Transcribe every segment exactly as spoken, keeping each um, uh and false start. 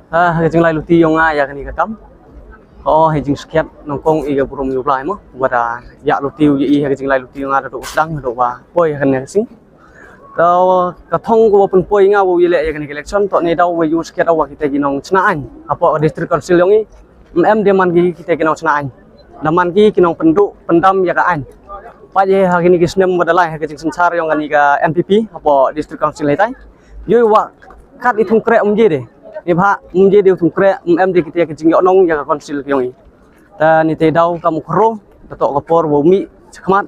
Ha ka jinglai luti yong nga ïa kane ka kam. O hi jingskhiat nongkong i ka burom ïa u Blai mo. Wada ïa luti u ïa i ha ka jinglai luti yong nga da dok dang da wa poi ha kane ka sing. Tau ka thong ko wa pynpoi nga wa ïa leh ïa kane ka election to ne daw wa ïa skhiat wa kita ki nongchna ain. Hapoh ka district council yong i. Em em de man ki kita ki nongchna ain. Da man ki ki nongpynduh pyndam ïa ka ain. Pat ïa ha kine ki snem wa da lai ha ka jingsynshar yong kane ka N P P hapoh district council hitai. Ïa wa kat i thung kreh um je de. Ni bha um je de thung kreh um em de kita ki jingïoh nong ïa ka council yong i. Ta ni te daw kam khro da to ka por wa mih chakhmat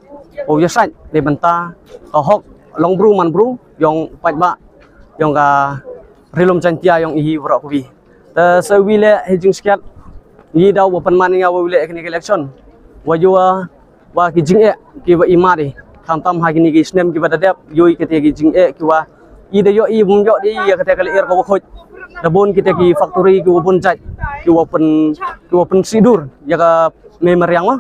wa ïa sait de bynta ka hok long bru man bru yong pat ba yong ka rilum jantia yong i wara ku wi. Ta sa wi le hi jingskhiat. Ni daw wa pynman nga wa wi le kane ka election. Wa ïa wa ki jingeh ki wa i mari. Tam tam ha kine ki snem ki wa da dep ïa kata ki jingeh ki wa i da ïa i bum ïa di ïa kata ka lyer ka wa khoj. Da bun kita ki factory ki wa bun jait ki wa pyn ki wa pyn sidur ïa ka me meriang wa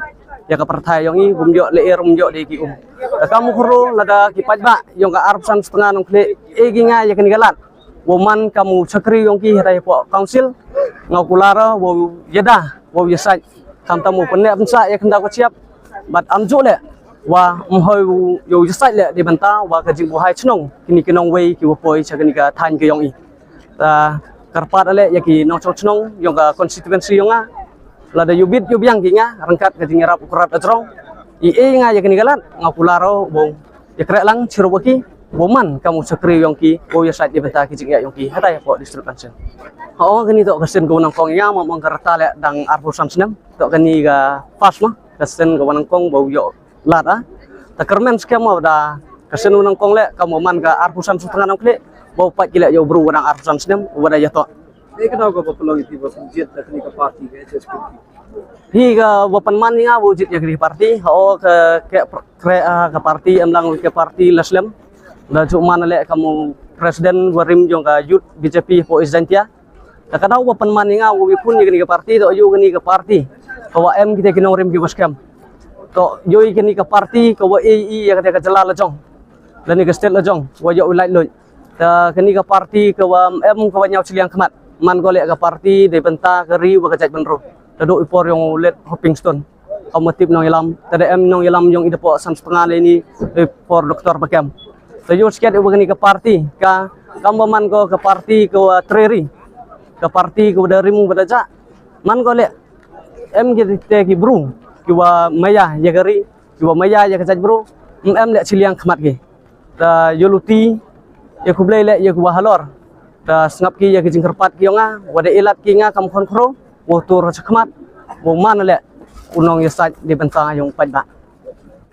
ïa ka perthai yong i bum ïa lyer bum ïa di ki um. Da kam khro lada ki pat ba yong ka arphew san setengah nong kle e gi nga ïa kane ka lad. Wa man kam u chakri yong ki hata ïa pok council nga kulara wa ïa da wa ïa sait. Tam tam u pynne pynsa ïa kynda ko chiap. Bat am ju le wa mhoi u ïa u ïa sait le di bynta wa ka jingbuhai chnong kini ki nongwei ki wa poi cha kini ka thain ki yong i. Ta kyrpad ale ïa ki nongchong chnong yong ka constituency yong nga. Lada ïa bit ïa biang ki nga rangkat ka jingïarap u krat ajrong. I e nga ïa kini ka lad nga kulara wa ïa kreh lang chirup wa ki wa man kam u chakri yong ki wa ïa sait di bynta ki jingeh yong ki hata ïa pok district council. Ha o kani to ka sien ko nang kong ïa ma mong ka rata le dang arphew san snem to kani ka pas ma ka sien ko nang kong ba u ïa lad a. Ta kyrmen skhem ma da ka sien u nang kong le kam wa man ka arphew san setengah nang kle ba u pat ki le ïa u bru wa dang arphew san snem wa da ïa to. Dei ka daw ka ba pynlong iti ba pynjied da kani ka parti ka H S P P. Hi ka ba pynman nga ba u jied ïa kani ka parti ha o ka ke pre ka parti em lang ka parti la slem. Da ju man le kam u president wa rim jong ka youth B J P po East Jaintia. Da ka daw ba pynman nga wa wi pun ïa kani ka parti da ïa kani ka parti ka wa em kita ki nongrim ki wa skhem. To ïa kani ka parti ka wa e i ïa kata ka jylla la jong. Da ni ka state la jong wa ïa u lait loi. Ta kani ka parti ka wa em ka wa ñiaw chiliang khmat man ko le ka parti de bynta ka ri wa ka jait bynru. Ta do i por yong let Hoping Stone. Ka ma tip nong ilam ta de em nong ilam yong i de po san setengah le ni de por doktor bakem. Ta yu sket wa kani ka parti ka kam ba man ko ka parti ka wa treri ka parti ka wa da rim wa da ja man ko le em ki te ki bru ki wa maya ïa ka ri ki wa maya ïa ka jait bru em em le chiliang khmat ki. Ta ïa luti ïa khublei le ïa ki wa halor ta sngap ki ïa ki jingkyrpad ki yong nga wa da ilat ki nga kam khon khro wa tur chakhmat wa man le u nong ïa sait di bynta yong pat ba.